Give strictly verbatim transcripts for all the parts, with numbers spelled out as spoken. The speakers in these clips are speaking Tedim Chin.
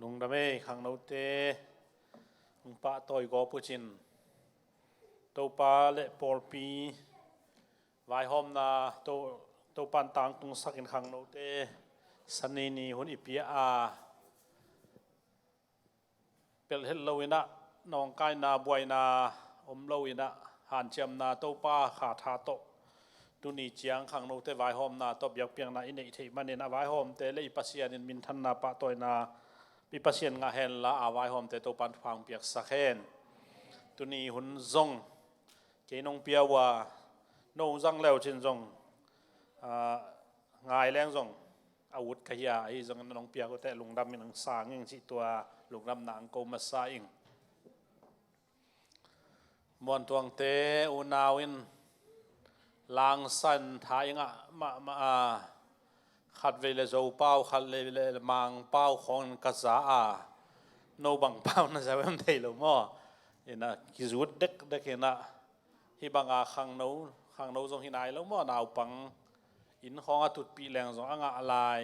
Lungdam ei, khangnote hong pahtawi gawp uh cin, Topa le pawlpi vaihawmna, To, Topan tangtungsakin khangnote Sani ni hun i pia a, pelh het lo inah, nawngkaina buaina om lo inah, hanciamna Topa kha tha tawh tuni ciang khangnote vaihawmna tawh biakpiakna i neih theih manin, a vaihawmte le i Pasian in minthanna, pahtawina, i Pasian ngah henla, a vaihawmte Topan thupha hong piaksak hen. Tuni hun zong kei nong pia uh a, no zang leucin zong, ah, ngai leng zong a ut ka hi a, ahi zongin nong piak uh teh lungdam in hong sang ing cih tua lungdamna hong ko masa ing. Muantuangte unau in langsan tha i ngah mahmah a, khatvei le Zopau, khatvei le Mangpau khawng in ka za a, no bang pau na za em thei lo maw? Inah kizut dekdek inah, hih banga khangno, khangno zong hi nai lo maw? Naupang inn khawng a tutpih leng zong a ngah lai,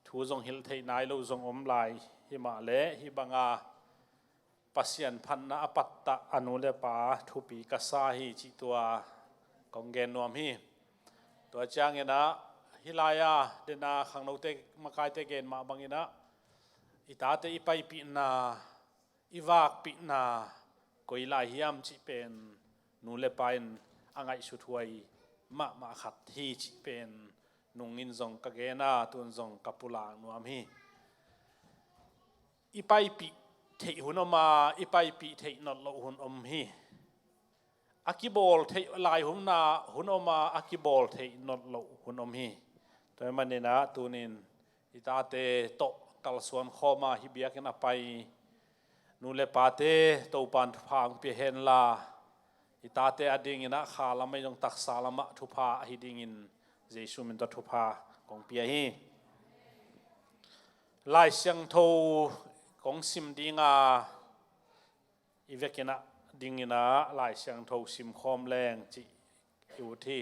thu zong hilh theih nai lo zong om lai. Himah le hih banga Pasian phatna a pattah a nu le pa thupi ka sa hi cih tua kong gen nuam hi. Tua cianginah hih lai-a dena khangnote makaite gen mah banginah i tate i paipihna, i vakpihna koi lai hiam cih pen nu le pa in a ngaihsuthuai mahmah khat hi cih pen nungin zong ka gen a, tun zong ka pulak nuam hi. I paipih theih hun om a, i paipih theih nolh loh hun om hi. A kibawl theih lai hun a, hun om a, a kibawl theih nolh loh hun om hi. Tua hi maninah tunin i tate tawh kalsuan khawma hih biakinn a pai nu le pate Topan thupha hong pia henla, i tate a dinginah kha lamah zong taksa lamah thupha ahi dingin Jesu min tawh thupha kong pia hi. Lai Siangtho kong sim dinga, i vekinah dinginah Lai Siangtho simkhawm leng cih i ut hi.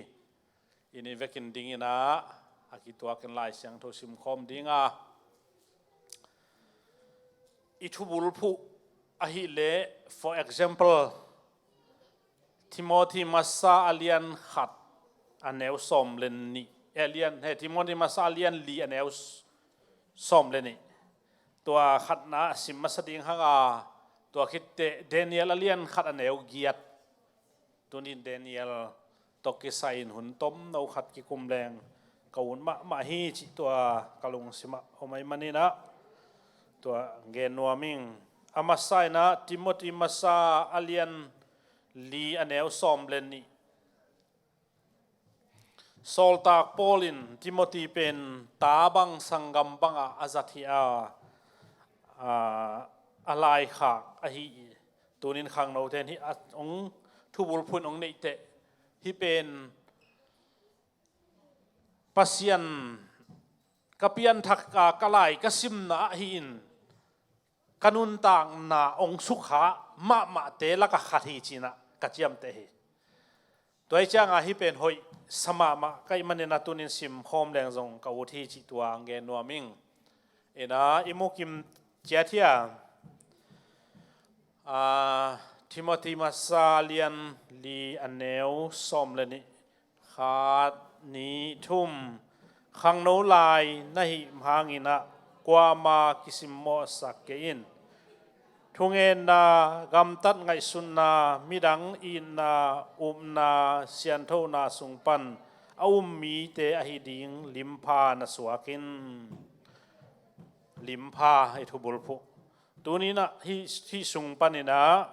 In i vekin dinginah a kituakin Lai Siangtho simkhawm dinga, i thubulphuh ahileh, for example, Timothy masa a lian khat a neu sawm le nih, eh, lian, he, Timothy masa a lian li a neu s-, sawm le nih. Tua khatna a sim masa ding hanga, tua khitteh Daniel a lian khat a neu giat. Tunin Daniel tawh kisai-in hun tomno khat kikum leng ka ut mahmah hi cih tua ka lungsimah om ahih maninah tua gen nuam ing. A masa inah Timothy masa a lian li a neu sawm le nih. Sawltak Paul in Timothy pen ta bang sanggam bangah a zat hi a, a, a laikhak ahi hi. Tunin khangnote in hih a hong thubulphuh in hong neih teh, hih pen Pasian ka pianthak a ka lai ka simna ahi in, ka nuntakna hong sukha mahmahte lakah khat hi cinah ka ciamteh hi. Tua hi cianga hih pen hoih sa mahmah ka hih maninah tunin simkhawm leng zong ka ut hi cih tua hong gen nuam ing. Inah i mukim ciat hi a, a, Timothy masa lian li a neu sawm le nih. Khat, nih, thum. Khangno lai na hih hanginah kuama kisimmawhsak kei in. Thungenna, gamtat ngaihsutna, midang itna, upna, sianthona sung pan a um mite ahi ding limpha na suak in. Limpha i thubulphuh. Tuninah hih, hih sung paninah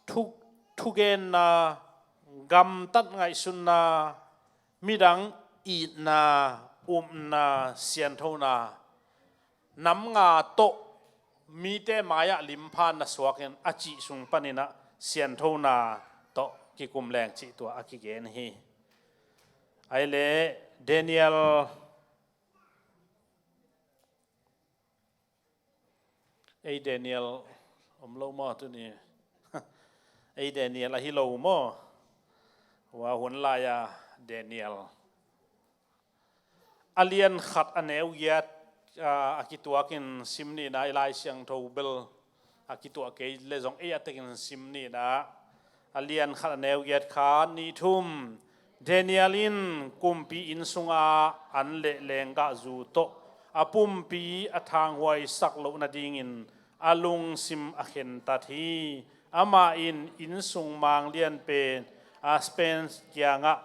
thu, thugenna, gamtat ngaihsutna, midang itna, upna, sianthona, nam nga tawh mite mai-ah limpha na suak in a cih sung paninah sianthona tawh kikum leng cih tua a kigen hi. Ahileh Daniel, ei Daniel om lo maw tuni? Ei Daniel ahi lo maw? Hua hun lai-a Daniel a lian khat a neu giat, a, a kituakin sim nihna i Lai Siangtho bel a kituah kei le zong ei a tekin sim nihna a lian khat a neu giat khat nih thum. Daniel in kumpi inn sunga an le lenggahzu tawh a pumpi a thanghuaisak loh nadingin a lungsim a khentat hi. Amah in inn sung mang lian pen Aspen kiangah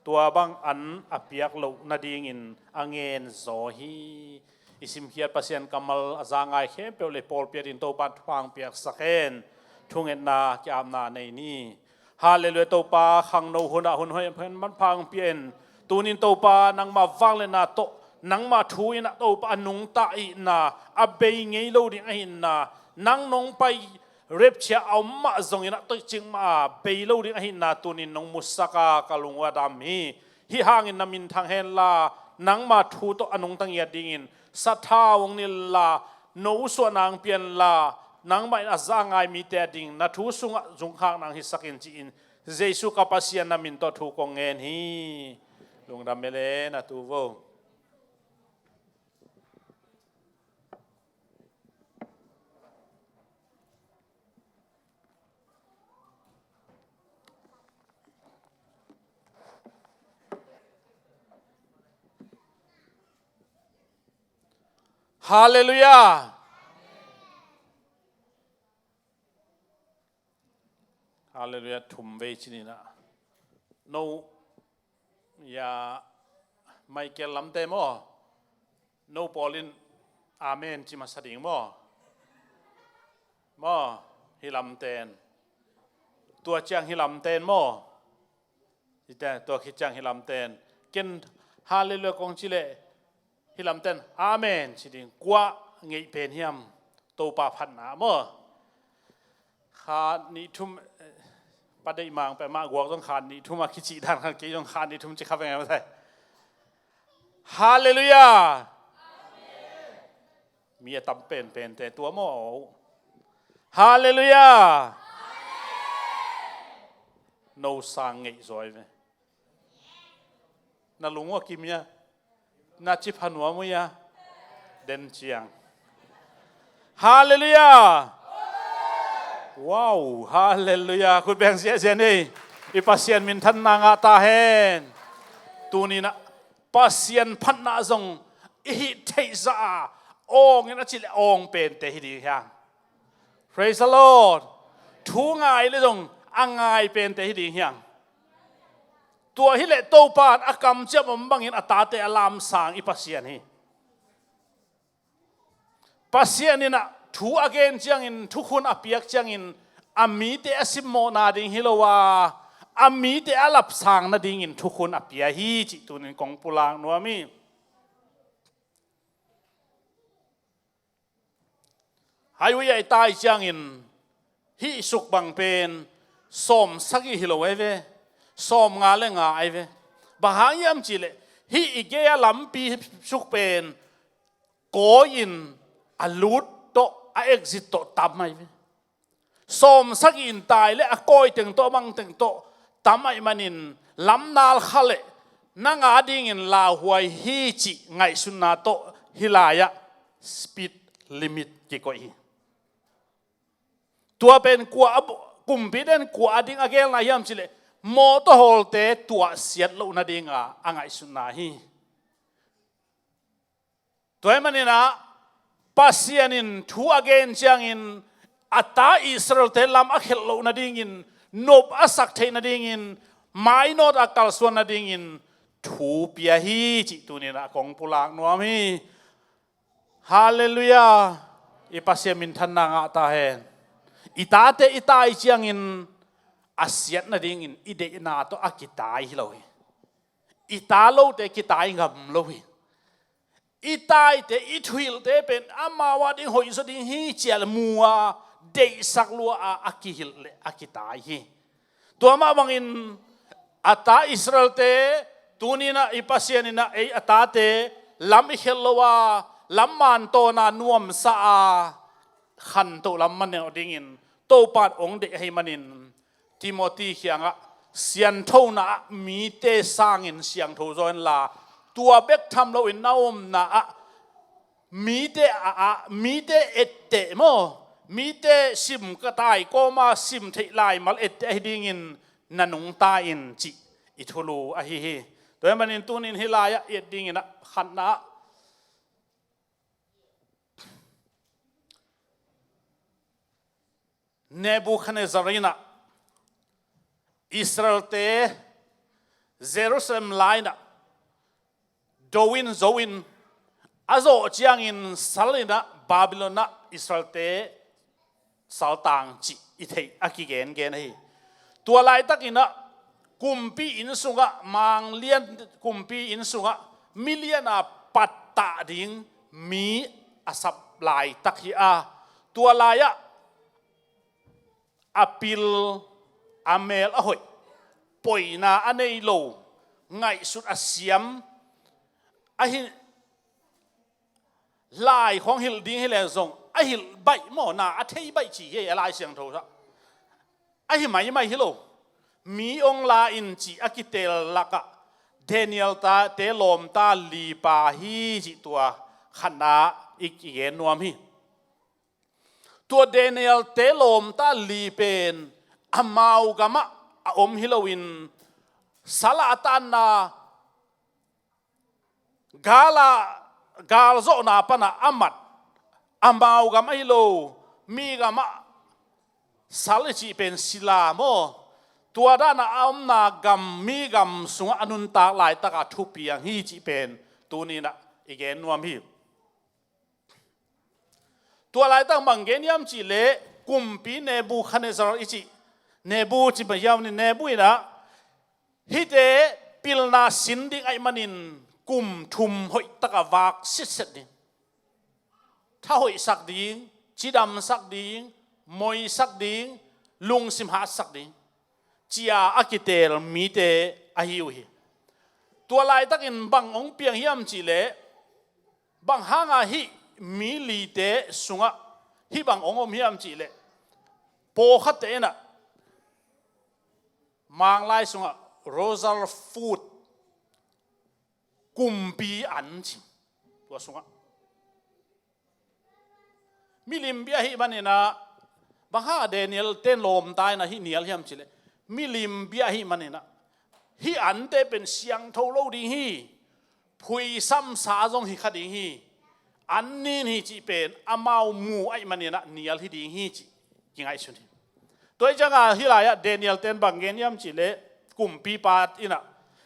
tua bang an a piak loh nadingin a ngen zaw hi. I simkhiat Pasian kammal a za ngai khempeuh le pawlpi adingin Topa in thupha hong piaksak hen. Thungetna ki-apna nei ni. Halleluiah. Topa, khangno hunah hun hoih manpha hong pia in. Tunin Topa, nangmah vangliatna tawh nangmah thu in ah Topa a nungta ahihna, a bei ngei lo ding ahihna, nang nong pai rapture a om mah zongin ah toih cik mah a bei lo ding ahihna tunin nong musak a, ka lung uh a dam hi. Hih hangin na min thang henla, nangmah thu tawh a nungta ngiat dingin sathau hong nilh la, no suahna hong pia inla, nangmah in a za ngai mite ading na thu sungah zungkhakna hong hisak in, ci-in Jesu ka Pasian na min tawh thu kong ngen hi. Lungdam mele na tu vo. Halleluiah. Halleluiah. Thum vei ci ni na. No, ya, Michael lamte maw? No pawl in amen ci masa ding maw? Maw, hih lamten. Tua ciang hih lamten maw? Hite, tua khit ciang hih lamten. Ken halleluiah kong ci leh hih lamten amen ci ding. Kua ngeih pen hiam? Topa phatna maw? Khat nih thum, eh, Pa Deih Mang peuhmah guak zong khat nih thum a kicih dan khan kei zong khat nih thum ci kha veng e maw thei. Halleluiah. Mi a tam penpente tua maw? Halleluiah. No sang ngeih zaw hi ve. Na lung uh a kim hia? Na cip ha nuam uh hia? Den ciang. Halleluiah. Wow, halleluiah. Khut beng ziahziah ni. I Pasian minthanna ngah ta hen. Tuni na Pasian phatna zong i hih theih zah a awng in a cih leh awng pente hi ding hiang. Praise the Lord. Thu ngai le zong a ngai pente hi ding hiang. Tua hi leh Topa in a kamciam om bangin a tate a lamsang i Pasian hi. Pasian in ah thu a gen ciangin, thukhun a piak ciangin a mite a simmawhna ding hi lo a, a mite a lapsang nadingin thukhun a pia hi cih tunin kong pulak nuam hi. Highway ah i tai ciangin hih suk bang pen sawm sagih hi lo ai ve, sawm nga le nga ai ve. Bang hang hiam cih leh hih i gei a lampi suk pen kawi in a lut tawh, a exit tawh tam ai ve. Sawm sagih in tai le a kawi teng tawh, a bang teng tawh tam ai manin lamnal kha le nang a dingin lauhuai hi cih ngaihsutna tawh hih lai-ah speed limit kikoih hi. Tua pen kua a bu-, kumpi den kua a ding a gelna hiam cih leh mawtaw hawlte tuahsiat loh nadinga a ngaihsutna hi. Tua ahih manin ah Pasian in thu a gen ciangin a ta Israelte lam a khelh loh nadingin, nop a sak theih nadingin, mainawt a kalsuan nadingin thu pia hi cih tunin ah kong pulak nuam hi. Halleluiah. I Pasian minthanna ngah ta hen. I tate i tai ciangin a siat nadingin i deihna tawh a kitai hi lo hi. I ta lote kitai ngam lo hi. I taite, i thuhilhte pen amau a ding hoih zaw ding hi ci-a mu a, deihsak lua a, a kihilh le a kitai hi. Tua mah bangin a ta Israelte tuni-in ah i Pasian in ah ei a tate lam i khelh lo a, lam man tawn a nuamsa a, khantoh lam manawh dingin Topa in hong deih ahih manin Timothy kiangah sianthona ah mite sangin siangtho zaw inla, tua bek tham loin na omna ah mite a, a, mite etteh maw, mite sim ka tai kawma sim theih laimal etteh ahi dingin na nungta in cih i thulu ahi hi. Tua ahih manin tunin hih lai-ah i et dingin ah khatna ah Nebuchadnezzar in ah Israelte Jerusalem lai-in ah do in zo in a zawh ciangin sal in ah Babylon ah Israelte saltang cih i theih a kigengen ahi. Tua laitakin ah kumpi inn sungah manglian, kumpi inn sungah milian a pattah ding mi a sap laitak hi a, tua lai-ah a pil, a mel a hoih, poina a nei lo, ngaihsut a siam ahi, lai khawng hilh ding hi leh zong a hilh baih maw, na a thei baih ci hi a, Lai Siangtho ah ahi maimai hi lo. Mi ong la in cih a kitel lakah Daniel ta te lawmta lipa hi cih tua khatna i kigen nuam hi. Tua Daniel te lawmta li pen amau gamah a om hi loin sal a tanna gala, gal zawhna pana a mat, amau gam ahi lo, mi gamah sal i cih pen sila maw, tua dana a omna gam, mi gam sungah a nuntak laitaka thupiang hi cih pen tuninah i gen nuam hi. Tua laitak bang gen hiam cihleh kumpi Nebuchadnezzar i cih, Nebu ci bang hiam ni, Nebu inah hihte pilna sin ding ahih manin kum thum hoihtaka vak sitset ding. Thahoihsak ding, cidamsak ding, moisak ding, lungsim hatsak ding, cia a kitel mite ahi uh hi. Tua laitakin bang hong piang hiam cihleh, bang hanga hih mi lite sungah hih bang hong om hiam cihleh, pawlkhatte inah Manglai sungah Rutherford kumpi an ci. Tua sungah milim bia ahih maninah, bang hanga Daniel ten lawmta inah hih nial hiam cihleh, milim bia ahih maninah hih ante pen siangtho lo ding hi. Phuisamsa zong hi kha ding hi. An nin hi cih pen amau mu ahih maninah nial hi ding hi cih kingaihsun hi. Tua hi cianga hih lai-ah Daniel ten bang gen hiam cihleh, kumpipa inah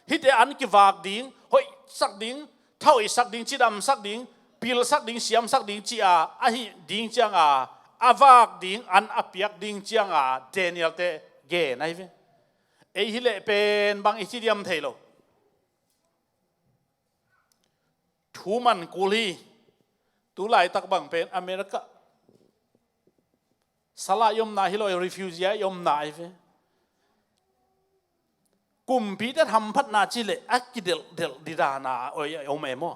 hihte an kivak ding, hoihsak ding, thahoihsak ding, cidamsak ding, pilsak ding, siamsak ding ci-a ahih ding cianga a vak ding, an a piak ding cianga Daniel te gen ahi ve. Ei hileh pen bang i ci diam thei lo. Thu man kul hi. Tu laitak bang pen America sala i omna hi lo, refugee a i omna ahi ve. Kumpite hamphatna cihleh a kidelhdelh didana oi a om e maw?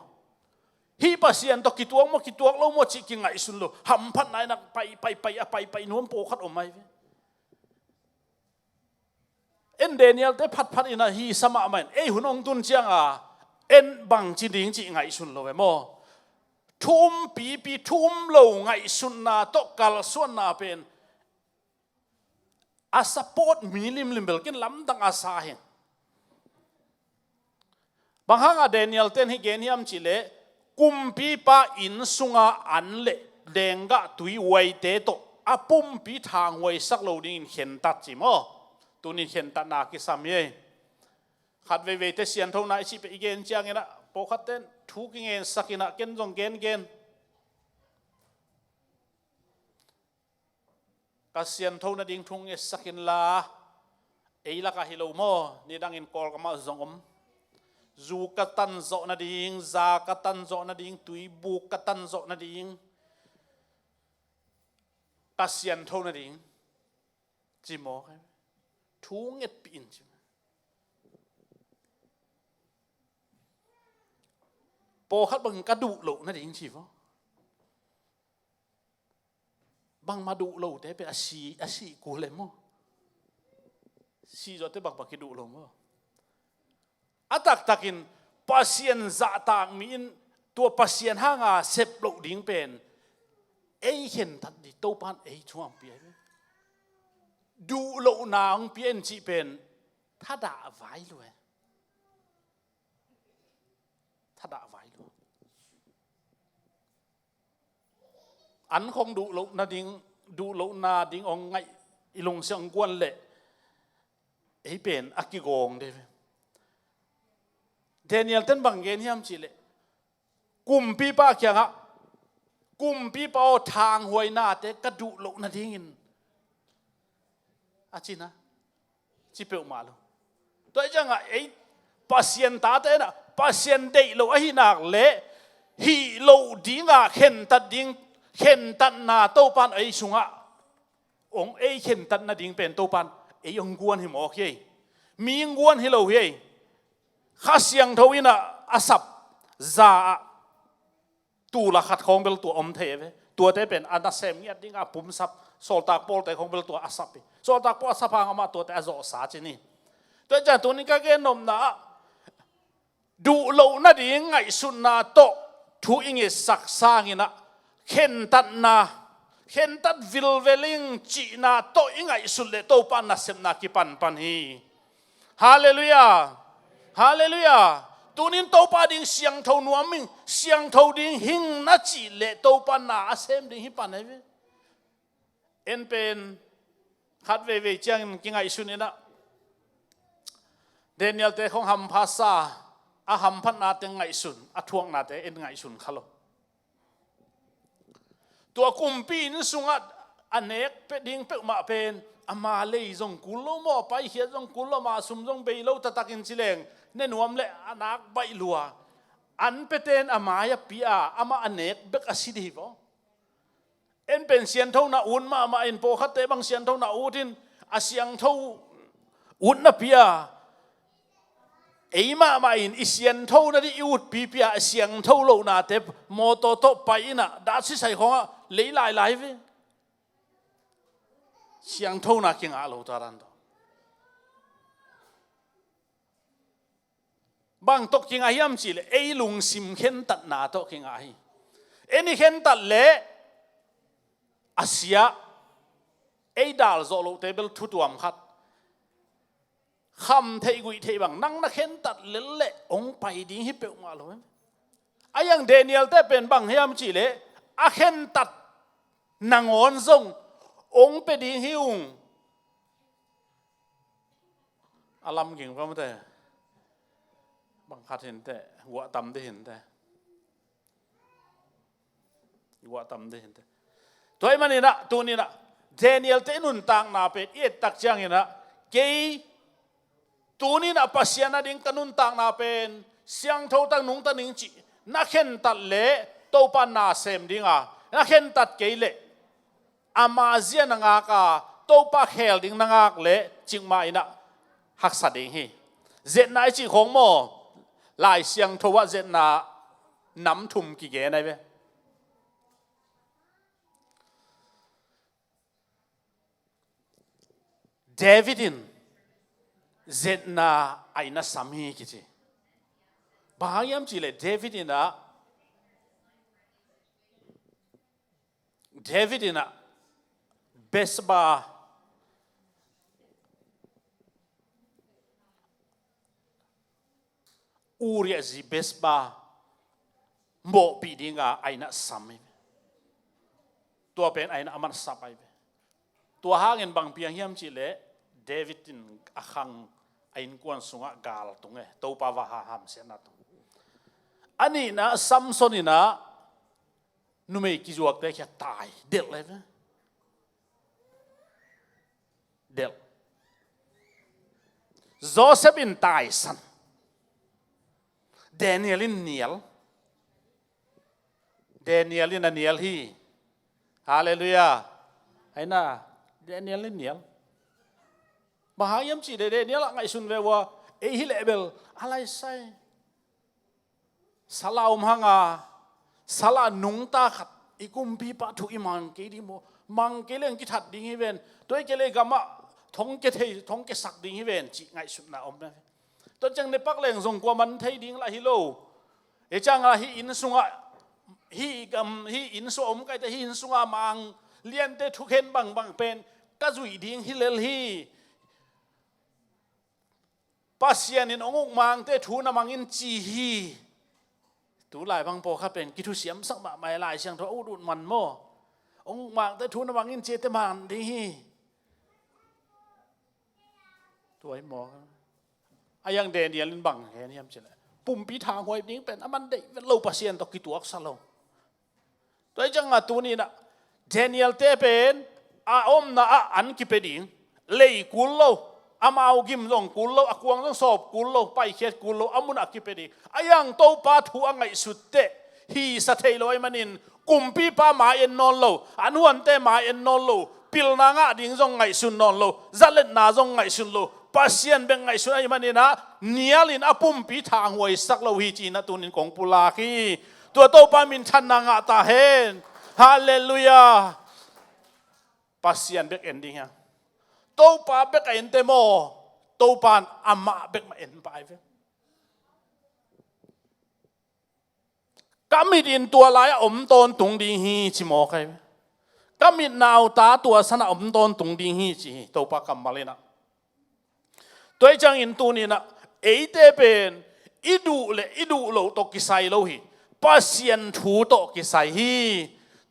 Hih Pasian tawh kituak maw, kituak lo maw cih kingaihsun lo. Hamphatna inah pai pai pai a pai pai nuam pawlkhat om ahi ve. En Daniel te phatphat inah hi sa mahmah in ei hun hong tun cianga en bangci ding cih ngaihsun lo ve maw? Thu um pipi, thu um lo ngaihsutna tawh kalsuanna pen a support mi limlim bel ken lamdang a sa hi. Bang hanga Daniel ten hih gen hiam cihleh, kumpipa inn sunga an le denggah tui uaite tawh a pumpi thanghuaisak lo dingin khentat ci maw? Tunin khentatna kisam hi. Khat veiveite sianthona i cih peh i gen cianginah pawlkhatte in thu kingensak inah ken zong gengen. Ka siantho nading thu ngetsak inla, ei lakah hi lo maw, nidangin Kawlgamah zong om. Zu ka tan zawh nading, za ka tan zawh nading, tuibuk ka tan zawh nading, ka siantho nading ci maw? Thu ngetpih in ci. Pawlkhat bangin ka duh loh nading ci maw? Bangmah duh lote pen a si, a si kul e maw? Si zawhte bangmah kiduh lo maw? A taktakin Pasian zahtak mi in Tua Pasian hanga sep loh ding pen ei khentat ding Topan ei thu hong pia hi. Duh lohna hong pia in cih pen thadah vai lua hi. Thadah vai lua. An khong duh loh nading, duh loh nading hong ngaih i lungsim hong guan leh ei pen a kigawng ding hi. Daniel ten bang gen hiam cih leh kumpipa kiangah, "Kumpipa aw, thanghuainate ka duh loh nadingin," a ci na, ci peuhmah lo. Tua hi ciangah ei Pasian tate in ah Pasian deih lo ahi nak leh hih loh dingah khentat ding, khentatna Topan ei sungah hong ei khentat nading pen Topan ei hong guan hi mawk hi. Mi hong guan hi lo hi. Kha Siangtho in ah a sap za-ah tuu la khat khawng bel tua om thei ve. Tuate pen a nasem ngiat dingah pumsap, Sawltak Pawlte khawng bel tua a sap hi. Sawltak Pawl a sap hang amah tuate a zawhsa ci ni. Tua hi ciang tuni ka gen nopna ah duh loh nading ngaihsutna tawh thu i ngetsak sangin ah khentatna, khentat vilvel ing cihna tawh i ngaihsut leh Topa nasepna kipanpan hi. Halleluiah. Halleluiah. Tunin Topa ding siangtho nuam ing, siangtho ding hing na cih leh Topa na a sem ding hi pan hi ve. En pen khat veivei ciangin kingaihsun in ah Daniel-te khong hamphatsa, a hamphatnate ngaihsun, a thuaknate en ngaihsun kha lo. Tua kumpi inn sungah a nek pia ding peuhmah pen ama lei zong kul lo maw, a paikhiat zong kul lo, ama sum zong bei lo, taktakin ci leng ne nuam leh a nak baih lua. An piaten a mai-ah pia, amah a nek bek a si dih hi vaw. En pen sianthona ut mahmah in, pawlkhatte bang sianthona ut in, a siangtho ut na pia. Ei mahmah in i sianthona dih i utpi pia, a siangtho lohnate mawtaw tawh pai in ah, dah sisai khawngah lei lailai ve. Siangthona kingah lo ta dan tawh. Bang tawh kingah hiam cih leh ei lungsim khentatna tawh kingah hi. En i khentat leh a sia, ei dal zawh lohte bel thutuam khat. Kham theih guih theih bang nang na khentat lel leh hong pai ding hi peuhmah lo. A hi hang Daniel-te pen bang hiam cih leh a khentat nangawn zong hong pia ding hi ung. A lamging pamte bang khat hinteh, guah tam dih hinteh. Guah tam dih hinteh. Tua ahih manin ah tuni-in ah Daniel-te i nuntakna pen i et tak ciangin ah, kei tuni-in ah Pasian ading ka nuntakna pen siangtho tak, nungta ning cih na khentat leh Topa na sem ding a, na khentat kei leh ama zia na ngak a, Topa khel ding na ngak leh cikmah in ah haksa ding hi. Zetna i cih khawng maw, Lai Siangtho ah zetna nam thum kigen ahi ve. David in zetna a inn a sam hi kici. Bang hang hiam cih leh David in ah, David in ah Bathsheba, Uriah zi Bathsheba mawhpih ding a a inn ah sam hi. Tua pen a inn ah a mansap ahi ve. Tua hangin bang piang hiam cih leh David in a khang, a innkuan sungah gal tung e, Topa va ha hamsiatna tung. A nihna, Samson in ah numei kizuakte kia tai delh ahi ve. Delh. Joseph in taisan. Daniel in nial. Daniel in a nial hi. Halleluiah. Aina, Daniel in nial. Bang hang hiam cih leh Daniel ah ngaihsun ve ua, ei hi leh bel a lai sai. Sal a om hang a, sal a nungta khat, i kumpipa thu i mang kei ding maw? Mang kei leng kithat ding hi ven. Tua hi kei leh gamah thong kia thei, thong kiasak ding hi ven, cih ngaihsutna om na ve. Tua ciang ne pak leng zong kuaman thei ding lah hi lo. Ei ciangah hih inn sungah, hih gam, hih inn sungah om kaite, hih inn sungah mang liante thukhen bangbang pen ka zuih ding hi lel hi. Pasian in hong uk mangte thu na mang in ci hi. Tulai bang pawlkhat pen kithusiamsak mahmah e, Lai Siangtho a ut ut man maw? Hong uk mangte thu na mang in ci e, te man ding hi. Tua hi maw? A yang Daniel in bang gen hiam cileh, pumpi thanghuai ding pen a man deih vet lo, Pasian tawh kituaksa lo. Tua hi ciangah tuni-in ah Daniel te pen a omna ah an kipia ding, lei kul lo, amau gim zong kul lo, a kuang zong sawp kul lo, paikhiat kul lo, a munah kipia ding. A yang Topa thu a ngaihsut teh hisa thei lo ahih manin, kumpipa mai en nawn lo, an huante mai en nawn lo, pilna ngah ding zong ngaihsun nawn lo, zaletna zong ngaihsun lo, Pasian bek ngaihsun ahih manin ah nialin a pumpi thanghuaisak lo hi ci-in ah tunin kong pulak hi. Tua Topa minthanna ngah ta hen. Halleluiah. Pasian bek en ding hiam? Topa bek a ente maw? Topa in amah bek mah en pai ve. Ka mit in tua lai-ah om tawntung ding hi ci mawk ahi ve. Ka mit nauta tua sanah om tawntung ding hi ci hi Topa kammal in ah. Tua hi ciangin tuni-in ah eite pen i duh le i duh loh tawh kisai lo hi. Pasian thu tawh kisai hi.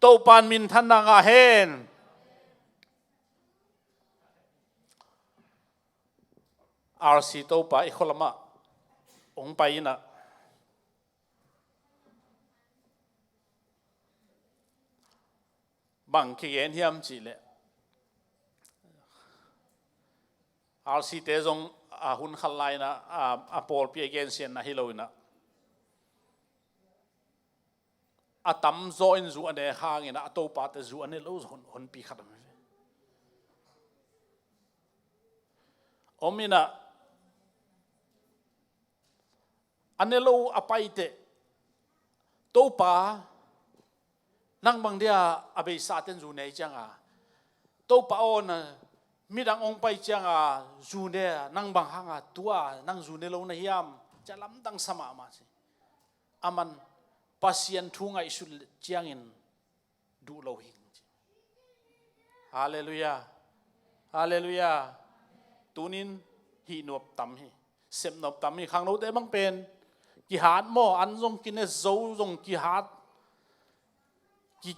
Topa in minthanna ngah hen. R C Topa i khua lamah hong pai in ah, bang kigen hiam cihleh, R C te zong a hun khat lai-in ah, a, a pawlpi a gensiatna hi lo-in ah, a tamzaw in zu a ne hangin ah a topate zu a ne lo hon, honpi khat om hi ve. Om in ah, a ne lo a paiteh, Topa, nang bang dia a beisa-ten zu ne cianga, Topa aw, na midang hong pai cianga zu ne, nang bang hanga tua nang zu ne lo na hiam, ci-a lamdang sa mahmah ci. Aman Pasian thu ngaihsut ciangin duh lo hi. Halleluiah. Halleluiah. Tunin hih nuam tam hi. Sep nuam tam hi. Khangnote bang pen kihat maw, an zong kine zo zong kihat, ki,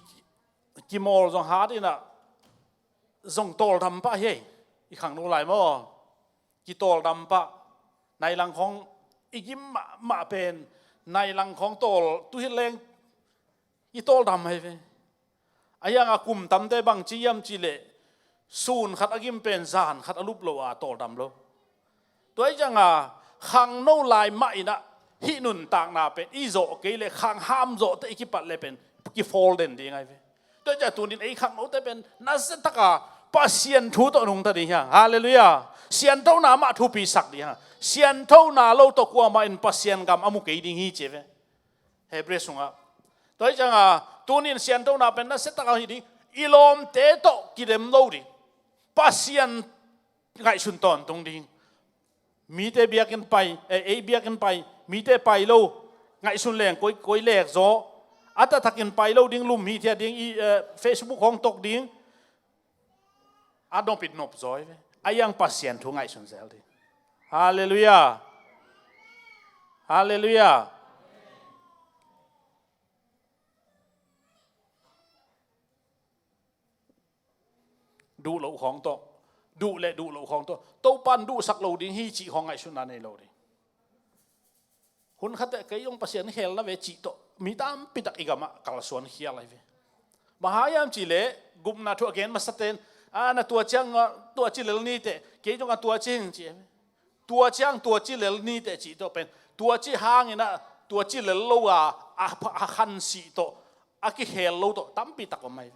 kimawl zong hat in ah zong tawldam pah hi. I khangno lai maw? Kitawldam pah. Nai lang khawng i gim mahmah pen, nai lang khawng tawl, tu hi leng i tawldam hi ve. A hiang a kum tamte bang ci hiam cihleh, sun khat a gim pen zan khat a lup lo a tawldam lo. Tua hi cianga khangno lai mah in ah hih nuntakna pen i zawh kei leh, khangham zawhte i kipat leh pen kifawl den ding ahi ve. Tua hi cianga tunin ei khangnote pen nasia taka Pasian thu tawh nungta ding hiang. Halleluiah. Sianthona mah thupisak ding hiang. Sianthona lo tawh kuamah in Pasian gam a mu kei ding hi ci ve. Hebrew sungah. Tua hi cianga tunin sianthona pen nasia taka hi ding. I lawmte tawh kidem lo ding. Pasian ngaihsun tawntung ding. Mite biakinn pai, eh, ei biakinn pai, mite pai lo, ngaihsun leng koi, koi lek zaw. A taktakin pai lo ding, lum hithiat ding, i, eh, Facebook hong tok ding. A nop in nop zaw hi ve. A hiang Pasian thu ngaihsun zel ding. Halleluiah. Halleluiah. Duh loh khawng tawh, duh le duh loh khawng tawh, Topa in duhsak lo ding hi cih khawng ngaihsutna nei lo ding. Hun khatteh kei zong Pasian khelna ve cih tawh mi tampitak i gamah kalsuan khial ahi ve. Bang hang hiam cihleh gupna thu a gen masate'n, a, na tua ciang, a, tua ci lel niteh, kei zong a tua ci hing ci ahi ve. Tua ciang tua ci lel niteh cih tawh pen, tua ci hangin ah tua ci lel lo a, a, a khansih tawh, a kikhel lo tawh tampitak om ahi.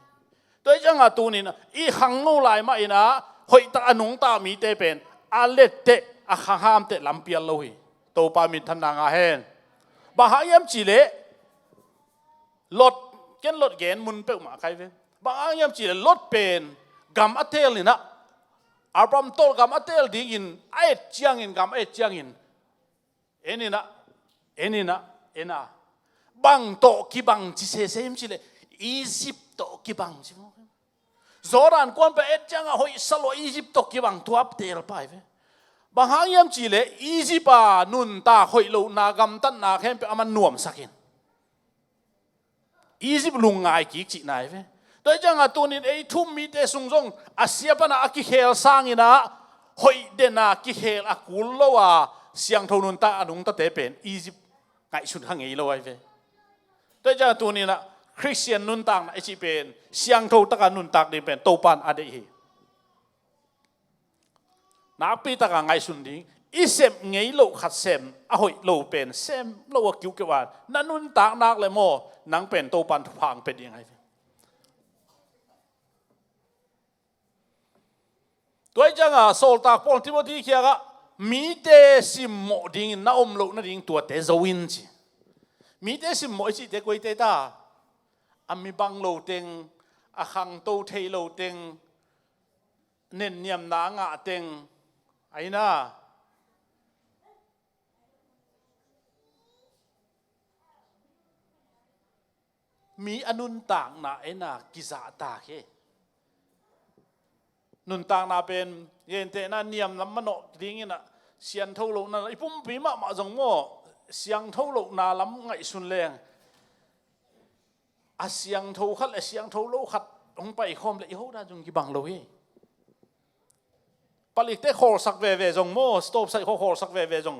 Tua hi ciangah tunin ah i khangno lai mah in ah hoihtak a nungta mite pen a letteh, a khanghamteh lampial lo hi. Topa minthanna ngah hen. Bang hang hiam cihleh Lot, ken Lot gen mun peuhmah kai ve. Bang hang hiam cihleh Lot pen gam a teel in ah, Abraham tawh gam a teel dingin a et ciangin, gam a et ciangin, en in ah, en in ah, en ah, Bang tawh kibang ci sese hiam cih leh, Egypt tawh kibang ci maw. Jordan kuan peuh et ciangah hoih sa lua, Egypt tawh kibang tuap teel pai ve. Bang hang hiam cih leh Egypt a nuntak hoih lohna gamtatna khempeuh a man nuamsak in, Egypt lungngai kik cihna hi ve. Tua hi ciangah tunin ei thu-um mite sung zong a sia pana a kikhel sangin ah hoih dena kikhel a kul lo a siangtho nuntak a nungtate pen Egypt ngaihsun kha ngei lo ahi ve. Tua hi ciangah tunin ah Khristian nuntakna i cih pen siangtho taka nuntak ding pen Topan a deih hi. Nakpi taka ngaihsun ding, i sem ngei loh khat sem, a hoih lo pen sem lo a kiuhkeuh a na nuntak nak le maw, nang pen Topan thupha hong pia ding ahi ve. Tua hi ciangah sawltak Paul Timothy kiangah mite simmawh dingin na om loh nading tuate zo in ci. Mite simmawh i cihte koite ta? A mi bang lo teng, a khangto thei lo teng, nenniamna a ngah teng, a hi na. Mi a nuntakna en a kizahtak hi. Nuntakna pen gentehna niam lam manawh dingin ah siangtho lohna, i pumpi mahmah zong maw, siangtho lohna lam ngaihsun leng a siangtho khat le siangtho lo khat hong paikhawm le i hodan zong kibang lo hi. Palikte khawlsak veve zong maw, stove saih khaw khawlsak veve zong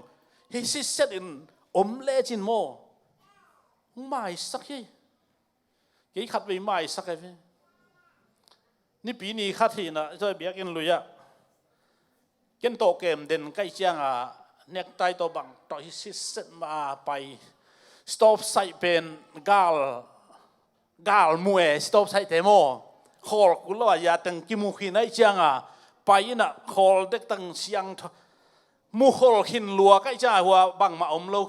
hi sitset in om lecin maw, hong maisak hi. Kei khatvei maisak hi ve. Nipi ni khat hi na, biakinn lui ah ken tawh kem den ka hih ciangah necktie tawh bang tawh hi sitset mah a pai. Stove saih pen gal, gal mu e, stove saihte maw. Khawl kul lo a, ya teng kimu khin ahih ciangah pai in ah khawl dek tang siangtho, mu khawl khin lua ka hih ciangah hua bangmah om lo.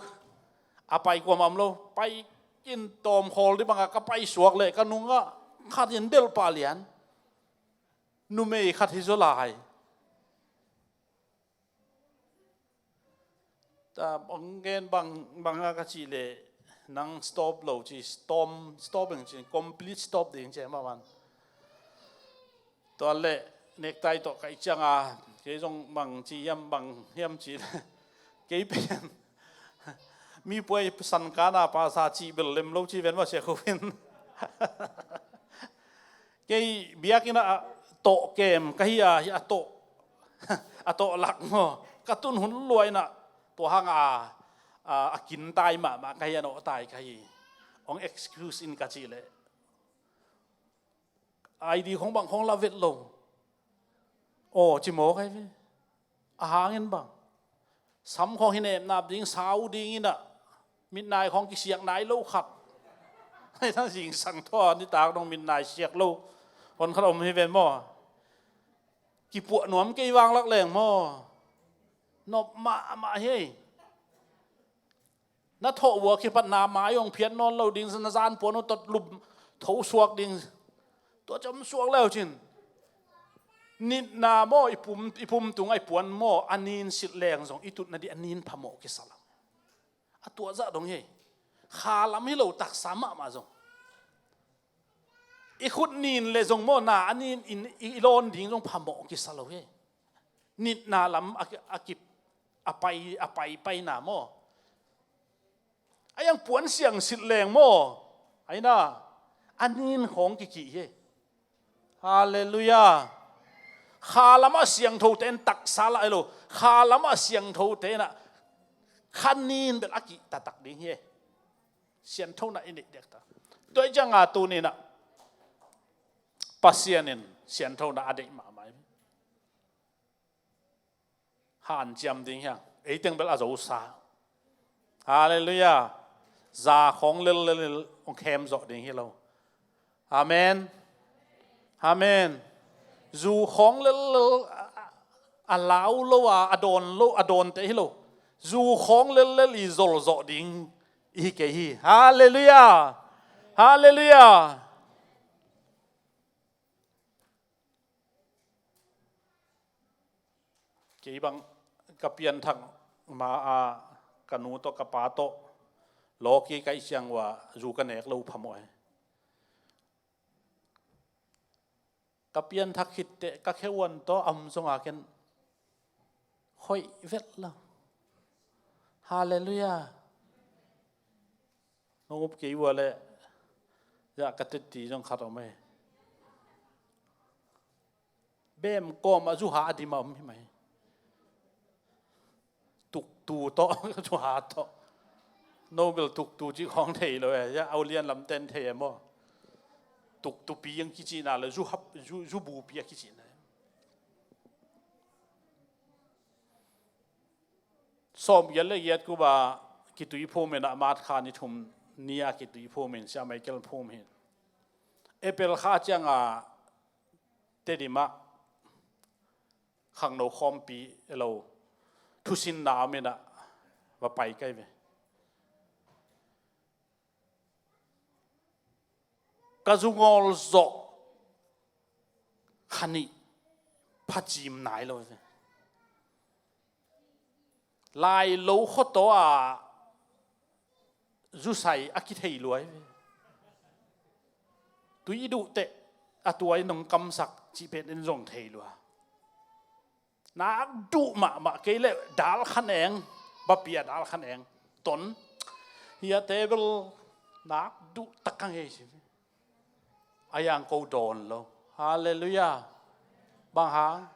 A pai kuamah om lo. Pai in tawm khawl dih bangah ka pai suak leh ka nungah khat in belh pah lian. Numei khat hi zaw lai. Ta bang gen bang, bang a ka cih leh nang stop lo ci, stop, stop ing ci, complete stop ding ci mah man. Tua leh necktie tawh ka hih ciangah kei zong bang ci hiam, bang hiam ci leh kei pen mi puai san kana pasa cih bel lem lo ci ven mah sia ko in. Kei biakinn ah tawh kem ka hi a, a tawh, a tawh lak maw, ka tun hun lua in ah tua hang a, a, a kintai mahmah ka hi, a nawhtai ka hi. Hong excuse in ka cih leh I D khong bang khong la vet lo. Aw ci maw ka hi ve. A hangin bang, sam khawng hi nepnap ding, sau ding in ah, mitnai khawng kisiak nai lo khat. Zingsang thaw nitak dong mitnai siak lo hon khat om hi ven maw. Kipuah nuam kei vanglak leng maw, nop mahmah hi. Na thawh vua kipatna mai hong phiat nawn lo ding, na zan puan uh tot lum tho suak ding. Tua ciam suak leu cin, nitna maw, i pum, i pum tungah i puan maw, a nin silh leng zong i tutna dih a nin phamawh kisa lo. A tua zah dong hi. Kha lam hi lo, taksa mahmah zong. I khut nin le zong maw, na a nin in i lawn ding zong phamawh kisa lo hi. Nitna lam a, a ki, a pai, a pai paina maw. A iang puan siang silh leng maw, a hi na, a nin khawng kikih hi. Halleluiah. Kha lamah siangthote in taksa lah hi lo. Kha lamah siangthote in ah kha nin bel a kih taktak ding hi. Sianthona i neih diaktak. Tua hi ciangah tuni in ah Pasian in sianthona a deih mahmah hi. Hanciam ding hi hang. Ei teng bel a zosa. Halleluiah. Za khawng lellel in hong khem zawh ding hi lo. Amen. Amen. Zu khawng lellel a, a lau lo a, a dawn lo, a dawnte hi lo. Zu khawng lellel i zol zawh ding i hi kei hi. Halleluiah. Halleluiah. Kei bang ka pianthak ma-a ka nu tawh ka pa tawh Lawki ka hih ciang uh ah zu ka nek lo phamawh hi. Ka pianthak khit teh ka kheuhuan tawh a om zong a ken hoih vet lo. Halleluiah. Nong up kei uh a leh, zah ka tetti zong khat om hi. Bem kawm a zu ha a dim a om hi mai. Tuktu tawh zu ha tawh. Nobel tuktu cih khawng thei lo e. Zah a ulian lamten thei e maw? Tuktupi ang kicihna le zu hap, zu, zu bupi a kicihna. Sawmgiat le giat kuba kituiphum in ah, March kha ni thum ni-a kituiphum in, Sia Michael phum hi. April kha ciang a Tedim ah khangno khawmpi lo thusinna om in ah va pai kai ve. Ka zungawl zawh kha nih phacim nai lo hi. Lailo khuataw ah zusai a kithei lua hi. Tui i duh teh a tua in hong kamsak cih pen in zong thei lua. Nak duh mahmah kei leh dal khan eng, bapia dal khan eng ton hi a, table nak duh tak ka ngei si. A yang ko dawn lo. Halleluiah. Bang hang?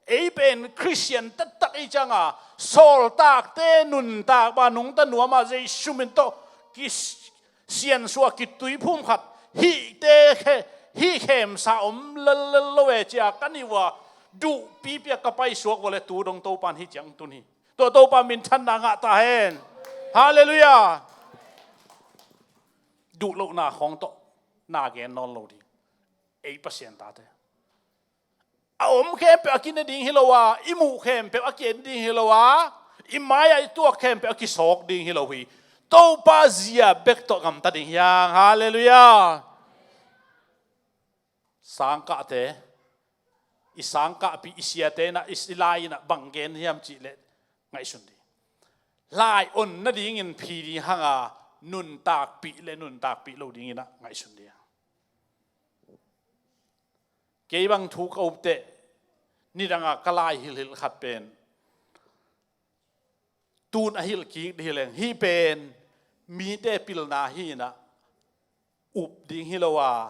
Ei pen Khristian taktak ei ciang a, sawltakte nuntak bang nungta nuam a Jesu min tawh kisiansuah kituiphum khat hihte khe, hih khemsa om lellel lo e ci-a ka nih uh a, duhpipi a ka paisuak uh a leh tu dong Topa in hih ciang tun hi. Tua Topa minthanna ngah ta hen. Halleluiah. Duh lohna khawng tawh na gen nawn lo ding. Ei Pasian tate a om khempeuh a kine ding hi lo a, i muh khempeuh a ki-en ding hi lo a, i mai-ah i tuak khempeuh a kisawk ding hi lo hi. Topa zia bek tawh gamta ding hi hang. Halleluiah. Sangkahte, i sangkahpih i siate in ah, i lai in ah bang gen hiam cih leh ngaihsun ding. Lai onna dingin phi ding hang a, nuntakpih le nuntakpih lo dingin ah ngaihsun ding. Kei bang thu ka up teh, nidang a ka lai hilhilh khat pen, tun a hilh kik ding hi leng, hih pen mite pilna hi in ah, up ding hi lo a,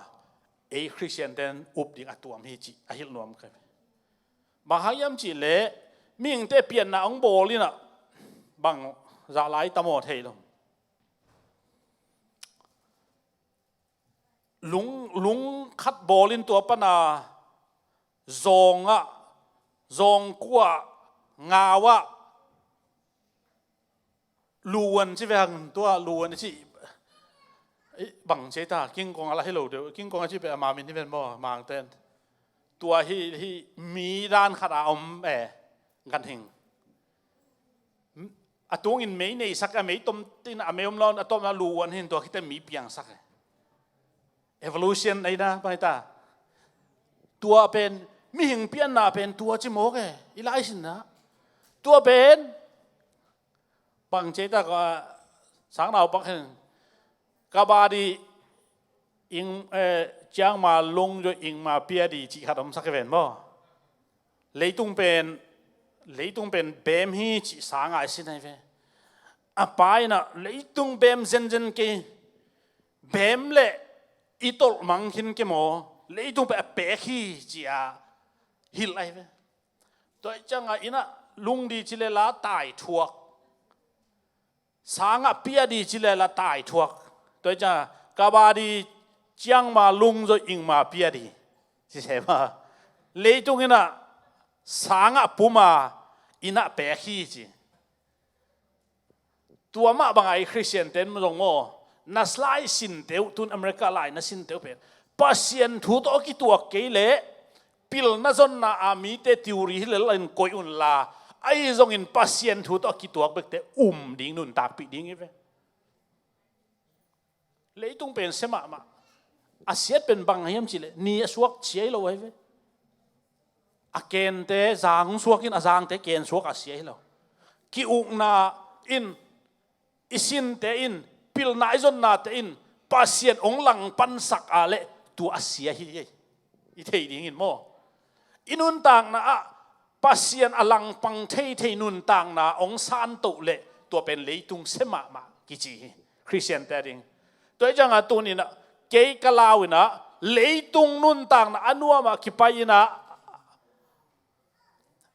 ei Khristian ten up ding a tuam hi cih a hilh nuam ka hi. Bang hang hiam cih leh, mihingte pianna hong bawl in ah, bang zah lai tam aw thei lo. Lung, lung khat bawl in tua pan a zawng ah, zawngkua ah, ngau ah, luan ci ve hang, tua luan ci, eh, bang ci ta, kingkong a la hi lo deuh, kingkong a ci peuh a ma min hi ven maw, Mangten. Tua hi, hi mi dan khat a om e, ganhing. A tungin mei neisak a, mei tom tin a, mei om lawn a tom a luan hin, tua khite mi piangsak e. Evolution ahi na, pai ta. Tua pen, mihing pianna pen tua ci mawk e, i lai sinna. Tua pen, bang ci ta ka, sang nau pak hen. Kabaddi, ing, eh, ciangma lungzo ingma piadi cih khat om sak hi ven maw. Leitung pen, leitung pen bem hi cih sang a i sin ahi ve. A pa in ah leitung bem zenzen kei, bem le i tolh mang khin kei maw, leitung pen a pek hi ci a hilh ahi ve. Tua ciang a in ah lungdi ci le la tai thuak. Sang ah piadi ci le la tai thuak. Tua ciang a kabaddi ciangma lungzo ingma piadi ci se ma. Leitung in ah sang ah pum a, in ah pek hi ci. Tua mah bang a i Khristian ten zong maw, na lai sinte uh, tun America lai na sinte uh pen Pasian thu tawh a kituak kei leh, pilna zonna a mite theory hi lel in koih un la, ahi zongin Pasian thu tawh a kituak bekte um ding, nuntakpih ding hi ve. Leitung pen sia mahmah. A siat pen bang hiam cih leh, ni a suak sia hi lo ahi ve. A kente zang suak in, a zangte ken suak a sia hi lo. Ki-ukna in, i sinte in, pilna i zonnate in Pasian hong langpansak a leh tua a sia hi ei. I thei dingin maw? I nuntakna ah Pasian a langpang theithei nuntakna hong santoh leh tua pen leitung sia mahmah kici hi. Khristiante a ding. Tua hi ciangah tuninah kei ka lau inah leitung nuntakna a nuamah kipai inah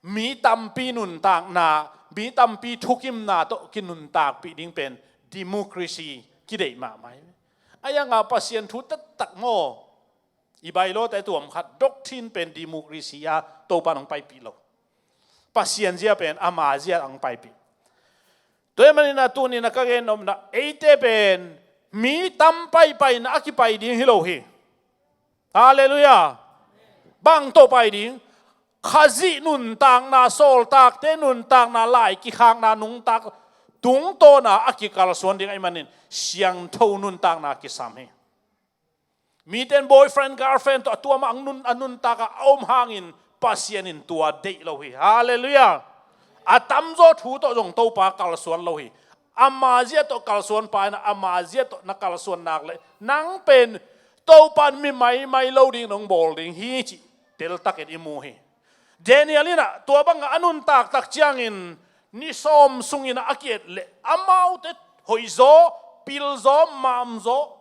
mi tampi nuntakna, mi tampi thukimna tawh kinuntakpih ding pen democracy kideih mahmah hi. A yangah Pasian thu taktak maw? I bailawte tuam khat doctrine pen democracy a Topan hong paipih lo. Pasian zia pen ama zia hong paipih. Tua hi maninah tuninah ka gen omna eite pen mi tam paipaina a kipai ding hi lo hi. Halleluiah. Bang tawh pai ding? Khazih nuntakna, sawltakte nuntakna, lai kikhakna nuntak tungtawna a kikalsuan ding ahih manin siangtho nuntakna kisam hi. Mite in boyfriend, girlfriend tawh a tuamah a nun, a nuntakah a om hangin Pasian in tua deih lo hi. Halleluiah. A tamzaw thu tawh zong Topa kalsuan lo hi. Ama zia tawh kalsuan pa inah ama zia tawh na kalsuan nak leh nang pen Topan mi maimai lo ding nong bawl ding hi cih teltakin i mu hi. Daniel inah tua bangah a nuntaktak ciangin ni sawm sunginah a ki-et leh amaute hoihzaw, pilzaw, mamzaw,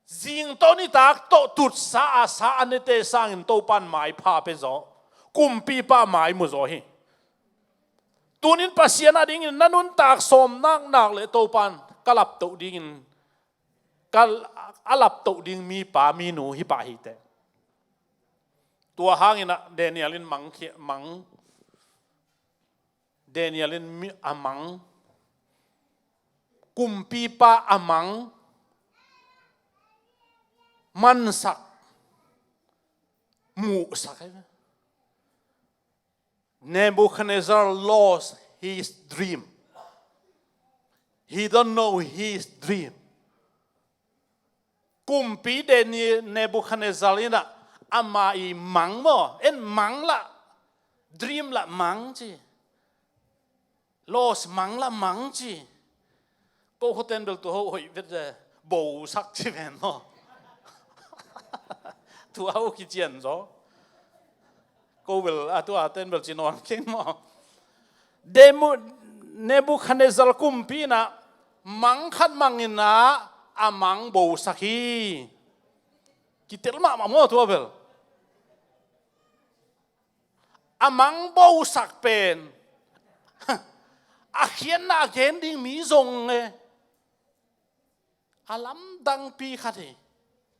zingtawn i tak tawh tutsa a sa a nete sangin Topan maipha pia zaw, kumpipa mai mu zaw hi. Tunin Pasian a dingin na nuntak sawm naknak leh Topan ka laptoh dingin, ka, a laptoh ding mipa minu hi pah hi teh. Tua hanginah Daniel in mang khia, mang Daniel in mi a mang, kumpipa a mang, mansak, muhsak hi. Nebuchadnezzar lost his dream. He don't know his dream. Kumpi Daniel, Nebuchadnezzar inah ama i mang maw, en mang lah, dream lah mang ci. Lost mang lah mang ci. Ko khuaten bel tua ho hoih vet ze, bosak ci ven maw. Tua ho kician zaw. Ko bel a tua ten bel ci nawn keng maw. Demu-, Nebuchadnezzar kumpi inah mang khat mang inah a mang bosak hi. Kitel mahmah maw tua bel. A mang bosak pen a khiatna a gen ding mi zong e. A lamdangpi khat hi.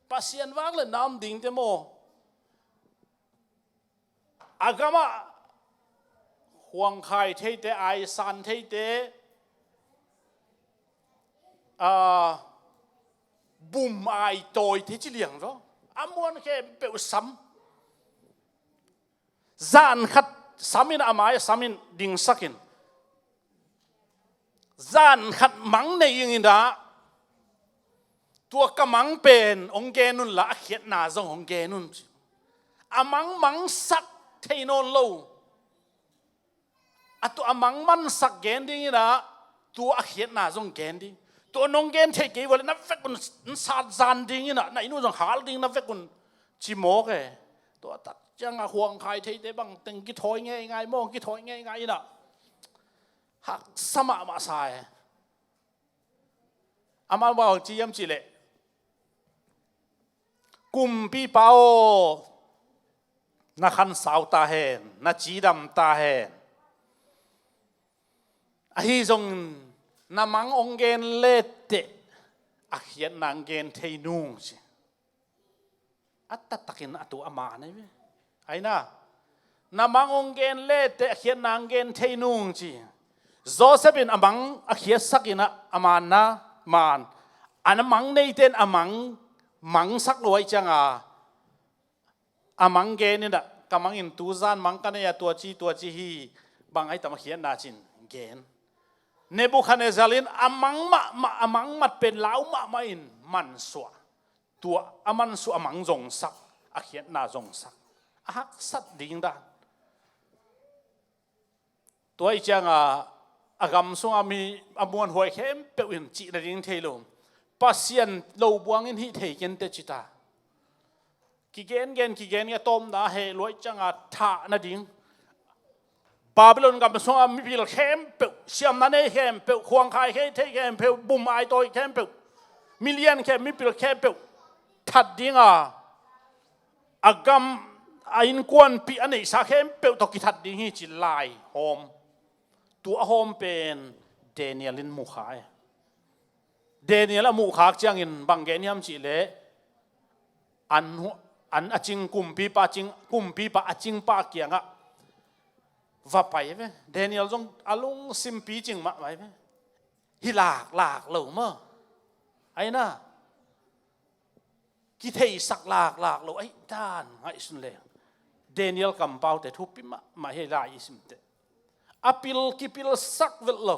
Pasian vak le nam dingte maw? A gamah huangkhai theite, aisan theite, a, bum ai tawi thei ci liang zaw. A muan khempeuh sam. Zan khat samin, a mai samin dingsakin, zan khat mang nei inginah, tua ka mang pen hong gen unla a khiatna zong hong gen un ci. A mang mangsak thei nawn lo. A tua a mang mansak gen dinginah, tua a khiatna zong gen ding. Tua nong gen thei kei vua le na vekun sat zan dinginah, na inn uh zong hal ding na vekun ci mawk e. Tua tak ciangah huangkhai theite bang teng kithawi ngeingai mawk, kithawi ngeingai inah haksa mahmah sa e. Amau bang ci hiam cihleh, kumpipa aw, na khansau ta hen, na cidam ta hen. Ahi zongin na mang hong gen leteh a khiatna hong gen thei nung ci. A taktakin a tu a man ahi ve. Aina, na mang hong gen leteh a khiatna hong gen thei nung ci. Joseph in a mang a khiatsak inah a manna man. A na mang neite in a mang mangsak lo ahi cianga, a mang gen inah, ka mang in tuzan mang ka nei a, tua ci tua ci hi, bang ahi tam a khiatna cin gen. Nebuchadnezzar in a mang mahmah, a mang mat pen lau mahmah in mansuah. Tua a mansuah a mang zongsak, a khiatna zongsak, a haksat ding dan. Tua ahi cianga a gam sunga mi a muanhuai khempeuh in cih nading thei lo. Pasian lo buangin hih thei kei inteh ci ta. Kigengen kigengen a tawpna heh luai cianga thah nading. Babylon gam sunga mipil khempeuh, siamna nei khempeuh, khuangkhai khei thei khempeuh, bum aitawi khempeuh, milian khem mipil khempeuh that dinga, a gam a innkuanpih a neihsa khempeuh tawh kithat ding hi ci lai hawm. Tua a hawm pen Daniel in mukhai. Daniel a muhkhak ciangin bang gen hiam cihleh, an, an a cing kumpipa, cing, kumpipa a cingpa kiangah va pai ve. Daniel zong a lungsim picing mahmah ve. Hi laklak lo maw? Aina, kitheisak laklak lo aih dan ngaihsun le. Daniel kampaute thupi mahmah hi lai i simte. A pil kipilsak velh lo.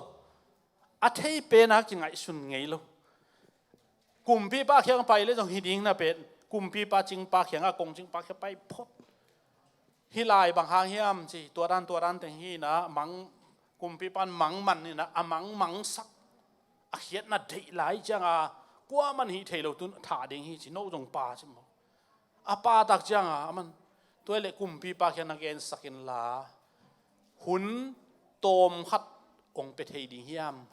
A thei pena kingaihsun ngei lo. Kumpipa kiang pai le zong hi ding na pen, kumpipa cingpa kiangah kong cingpa kiang pai phot. Hi lai bang hang hiam ci, tua dan tua dan teng hi na, mang, kumpipan mang man hi na, a mang mangsak. A khiatna deih lai cianga, kuaman hih thei lo tun thah ding hi ci, no zong pa ci maw. A pa tak cianga, aman, tua le kumpipa kiang na gensak inla, hun tawm khat ong pe thei ding hiam?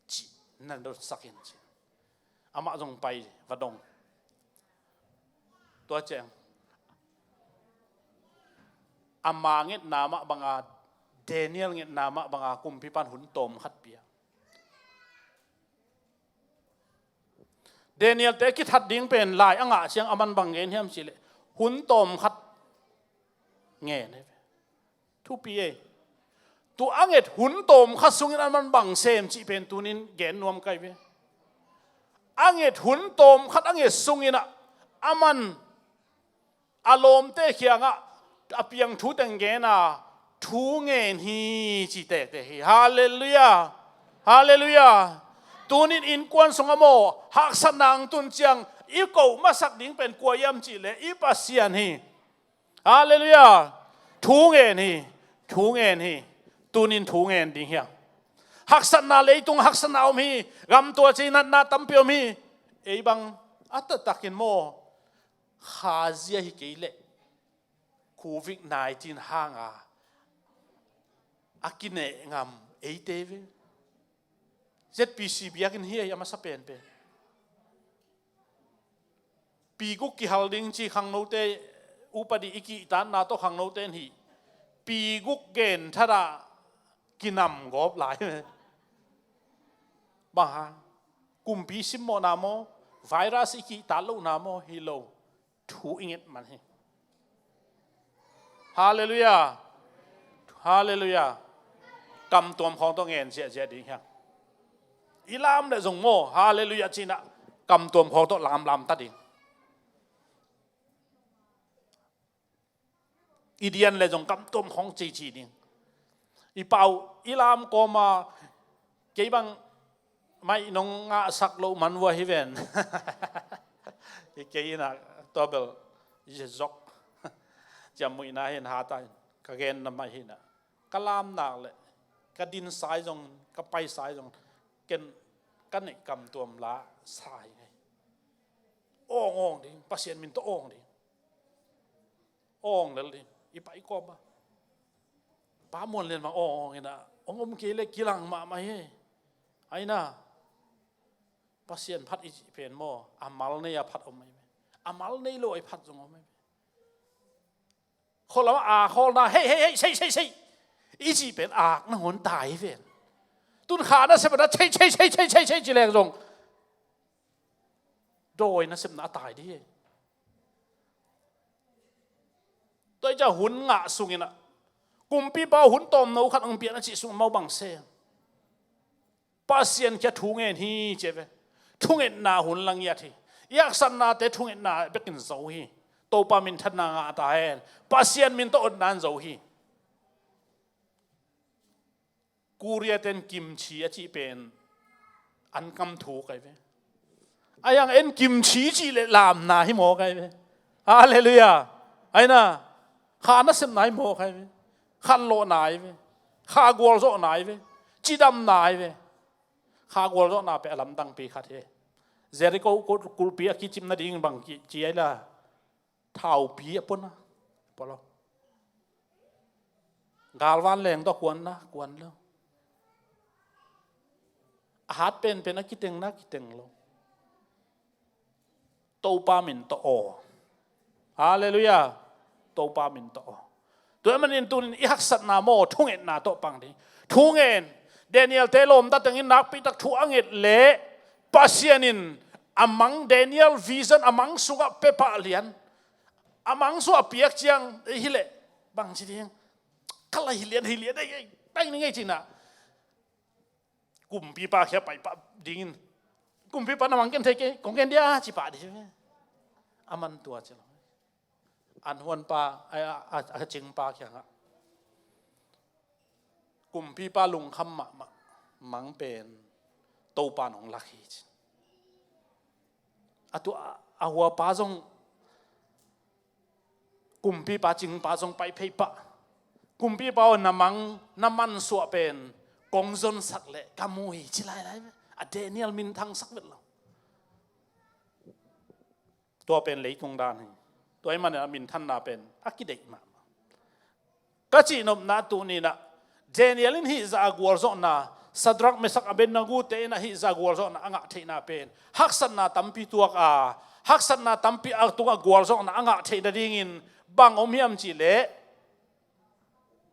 Ci, na dotsak in ci. Amah zong pai, va dong. Tua ciang. Ama ngetna mah banga, Daniel ngetna mah banga, kumpipan hun tawm khat pia. Daniel te kithat ding pen lai a ngah ciang aman bang gen hiam cihleh, hun tawm khat ngen hi ve. Thupi ei. Tua a nget hun tawm khat sungin aman bang sem cih pen tunin gen nuam kai ve. A nget hun tawm khat a nget sungin ah aman a lawmte kiangah a piang thu teng gen a, thu ngen hi ci tektek hi. Halleluiah. Halleluiah. Tunin innkuan sungah maw, haksatna ang tun ciang i koh masak ding pen kua hiam cihleh i Pasian hi. Halleluiah. Thu ngen hi. Thu ngen hi. Tunin thu ngen ding hiam? Haksatna, leitung haksatna om hi. Gamtual cei natna tampi om hi. Ei bang a taktakin maw, khazia hi kei leh Covid nineteen hanga a kineh ngam eite ve. Z P C biakinn hi a masa penpen. Pi guk kihal ding ci khangnote, upadi i kihtatna tawh khangnote in hi. Pi guk gen thada kinam gawp lai ve. Bang hang? Kumpi simmawhna maw? Virus i kihtat lohna maw? Hi lo. Thu i nget man hi. Halleluiah. Halleluiah. Kamtuam khawng tawh ngen ziahziah ding hiang. I lam le zong maw, halleluiah cinah kamtuam khawng tawh lamlam ta ding. I dian le zong kamtuam khawng cici ding. I pau i lam kawma kei bang maih nong ngahsak loh man vua hi ven. I kei inah tua bel i zok ciammuihna hin hata in ka genna maih hinah ka lamnak le ka dinsai zong, ka paisai zong, ken ka neih kamtuam la sa hi ngei. Awng awng ding, Pasian min tawh awng ding. Awng lel ding, i pai kawm a. Pa muan lian bang awng awng inah, awng om kei le kilang mahmah hi. Aina, Pasian phat i cih pen maw, a mal nei a phat om ahi ve. A mal nei lo a i phat zong om ahi ve. Kholama a kholna, hei, hei, hei, sei, sei, sei. I cih pen ak nangawn tai hi ven. Tun kha nasepna, sei, sei, sei, sei, sei, sei, ci leng zong dawi nasepna a tai dih hi. Tua i ca hun ngah sunginah kumpipa hun tawmno khat ang pian a cih sung mau bang sem. Pasian kia thu ngen hi cia ve. Thungetna hun la ngiat hi. I haksatnate thungetna bekin zo hi. Topa minthanna ngah ta hen. Pasian min tawh otna an zo hi. Korea ten kimchi a cih pen an kam thu kai ve. A yang en kimchi cih le lamna hi maw kai ve. Halleluiah. Aina, kha nasepna hi maw kai ve. Khanlawhna hi ve. Kha gualzawhna hi ve. Cidamna ahi ve. Kha gualzawhna pen a lamdangpi khat hi. Jericho kulhpi a kicim nading bang ci ai la, thaupi a puan a puan lo. Galvan leng tawh kuanna kuan lo. A hat penpen a kitengna kiteng lo. Topa min tawh aw. Halleluiah. Topa min tawh aw. Tua ahih manin tunin i haksatna maw, thungetna tawh pang ding. Thungen. Daniel te lawmta tengin nakpitak thu a nget leh Pasian in a mang, Daniel vision a mang sungah pepah lian a mang sungah piak ciang ei hileh bangci ding. Ka lai hi lian, hi lian, ei, ei, pai ni ngei cinah. Kumpipa khia paipah dingin, kumpipa na mang ken thei kei, kong ken dia, ci pah ding ve. A man tua ci lo. An huanpa a, a, a cingpa kiangah kumpipa lungkham mahmah, mang pen Topa in hong lak hi ci. A tua a huapa zong kumpipa cingpa zong pai phei pah. Kumpipa aw, na mang na mansuah pen kong zonsak leh ka mu hi ci lailai ve. A Daniel minthangsak vet lo. Tua pen leitung dan hi. Tua ahih manin a minthanna pen a kideih mahmah. Ka cihnopna tuninah Daniel in hih zah a gualzawhna, Sadrak, Mesak, Abednego te inah hih zah a gualzawhna a ngah theihna pen haksatna tampi tuak a, haksatna tampi a tungah gualzawhna a ngah theih nadingin bang om hiam cihleh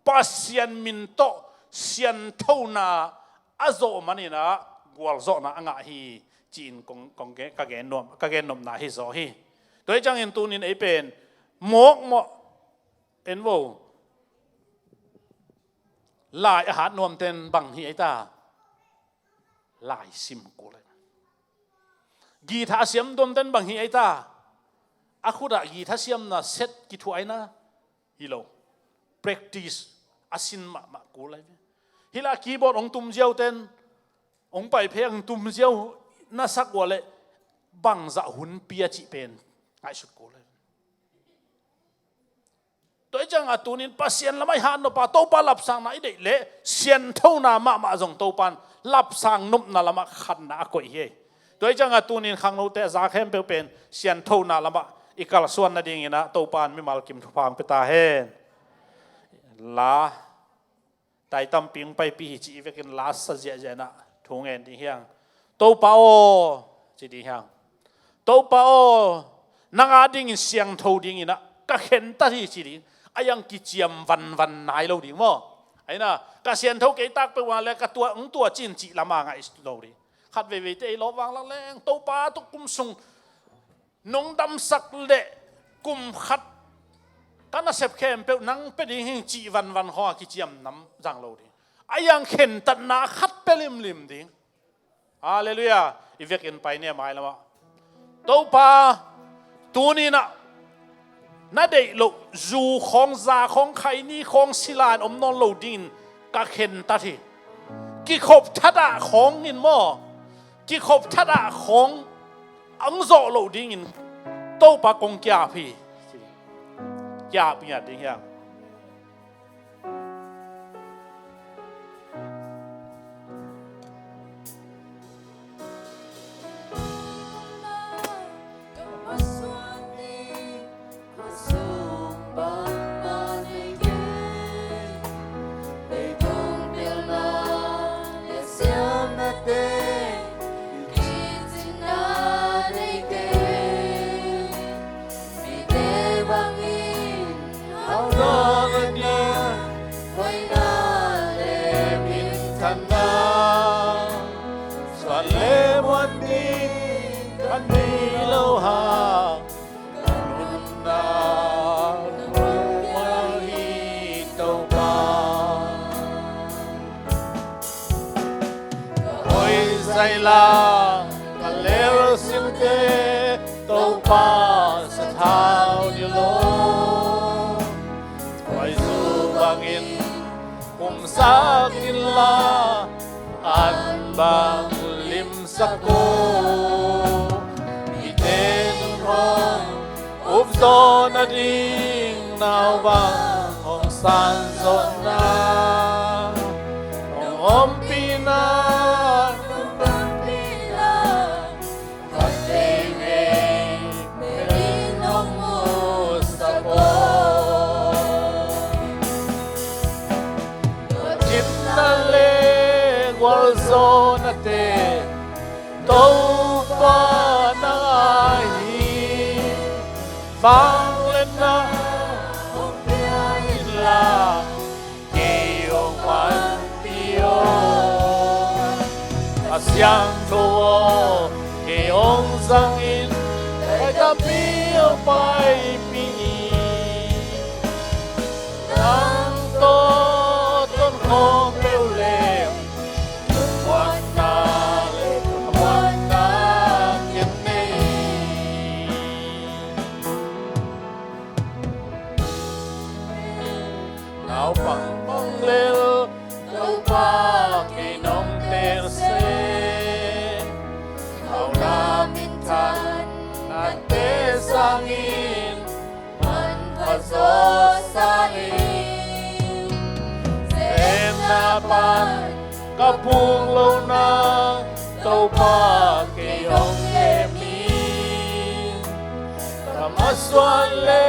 Pasian min tawh sianthona a zawh maninah gualzawhna a ngah hi ci-in kong, kong, ka gen nuam, ka gen nopna hi zaw hi. Tua hi ciangin tunin ei pen mawkmawh en vo. Lai a hat nuamten bang hi ei ta? Lai sim kul ei. Guitar a siam nuamten bang hi ei ta? A khutah guitar siamna set kithuaina hi lo. Practice a sin mahmah kul ei. Hih lah keyboard hong tum ziauhten hong pai phei hong tum ziau na sak uh leh bangzah hun pia cih pen ngaihsut kul ei. Tua hi ciangah tunin Pasian lamah i hat nop a, Topa lapsangna i deih leh sianthona mahmah zong Topa in lapsang nopna lamah khanna a koih hi. Tua hi ciangah tunin khangnote a za khempeuh pen sianthona lamah i kalsuan nadinginah Topa in mimal kim thupha hong pia ta hen. La tai tampi hong paipih hi ci i vekin la sa ziahziah inah thu ngen ding hiang. Topa aw, ci ding hiang. Topa aw, nang a dingin siangtho dinginah ka khentat hi ci ding. A iang kiciam vanvan nai lo ding maw? Aina ka siantho kei tak peuh a le ka tua, hong tua cin cih lama ngaih lo ding. Khat veiveite ei lawp vanglak leng Topa tuk kum sung nong damsak leh kum khat ka nasep khempeuh nang pia ding hing cih vanvan khawng a kiciam nam zang lo ding. A iang khentatna khat pia limlim ding. Halleluiah. I vekin pai nia mailamah. Topa, tuninah na deih loh zu khawng, za khawng, khaini khawng sila in om nawn lo dingin ka khentat hi. Kikhop thatah khawngin maw, kikhop thatah khawng ang zawh loh dingin Topa kong kiap hi. Kiap ngiat ding hiam? Ka hoih zaila ka lel sinte Topa sathau ni lo. Khuaizu bangin kumsak inla an bang limsak ko. Mite nung hong upzaw nading nau bang hong sanzaw na hong ompih Topa nang ahi, vangliatna hong pia inla, kei hong panpih o. A siangtho aw, kei hong zang in, kei ka mi hong paipih in. Nang tawh ton khawm peuh leh, muanna le muanna ken nei. Naupang bang lel, Topa kei nong tel seh. Hauna minthan nate sangin manpha zaw sa ing. Sepna pan ka phung loh nang, Topa kei hong lem in. Ka masuan le